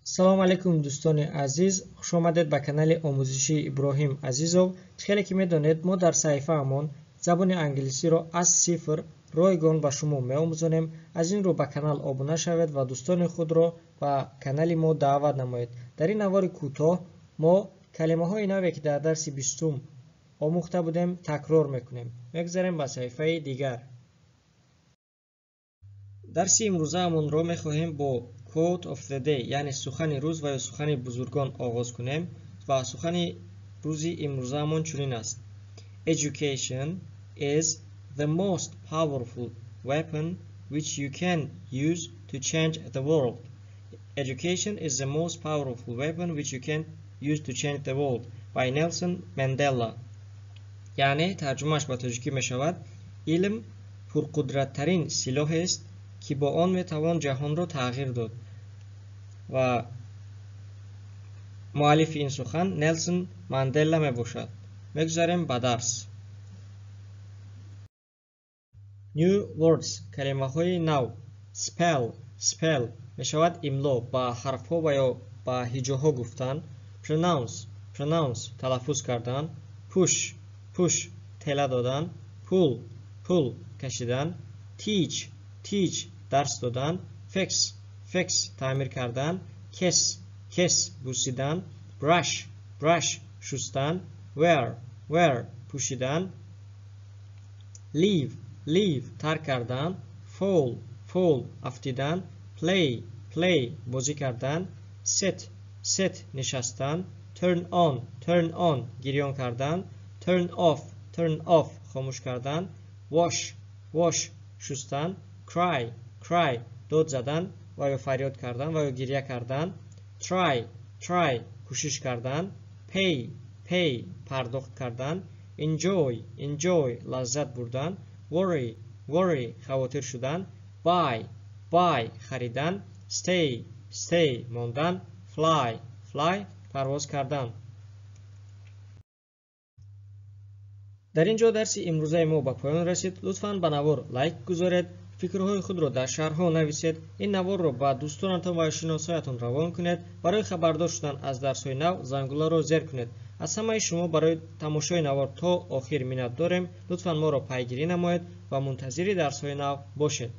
Салом алейкум, дӯстони азиз, хушомадед ба канали омӯзишии Иброҳим Азизов. Чӣ хеле ки медонед, мо дар саҳифаамон забони англисиро аз сифр ройгон ба шумо меомӯзонем. Аз ин рӯ ба канал обуна шавед ва дӯстони худро ба канали мо даъват намоед. Дар ин навори кӯтоҳ мо калимаҳои наве, ки дар дарси 20-ум омӯхта будем, такрор мекунем. Мегузарем ба саҳифаи дигар. Дарси имрӯзаамонро мехоҳем бо quote of the day, яъне сухани рӯз ва ё сухани бузургон оғоз кунем ва сухани рӯзи имрӯзаамон чунин аст: Education is the most powerful weapon which you can use to change the world. Education is the most powerful weapon which you can use to change the world, by Nelson Mandela. Яъне тарҷумааш ба тоҷикӣ мешавад: илм пурқудраттарин силоҳест, ки бо он метавон ҷаҳонро тағйир дод. Ва муаллифи ин сухан Нелсон Мандела мебошад. Мегузарем ба дарс. New words, калимаҳои нав. Spell, spell мешавад имло, ба ҳарфҳо ва ё ба ҳиҷоҳо гуфтан. Pronounce, pronounce талаффуз кардан. Push, push тела додан. Pull, pull кашидан. Teach, teach дарс додан. Fix, fix таъмир кардан. Kiss, kiss бусидан. Brush, brush шустан. Wear, wear пӯшидан. Leave, leave тарк кардан. Fall, fall афтидан. Play, play бозӣ кардан. Sit, sit нишастан. Turn on, turn on гирён кардан. Turn off, turn off хомӯш кардан. Wash, wash шустан. Cry, cry дод задан ва ё фарёд кардан ва ё гиря кардан. Try, try кӯшиш кардан. Pay, pay пардохт кардан. Enjoy, enjoy лаззат бурдан. Worry, worry хавотир шудан. Buy, buy харидан. Stay, stay мондан. Fly, fly парвоз кардан. Дар ин ҷо дарси имрӯзаи мо ба поён расид. Лутфан ба навор лайк гузоред, фикрҳои худро дар шарҳҳо нависед, ин наворро ба дӯстонатон ва шиносоятон равон кунед. Барои хабардор шудан аз дарсҳои нав зангуларо зер кунед. Аз ҳамаи шумо барои тамошои навор то охир миннат дорем. Лутфан моро пайгирӣ намоед ва мунтазири дарсҳои нав бошед.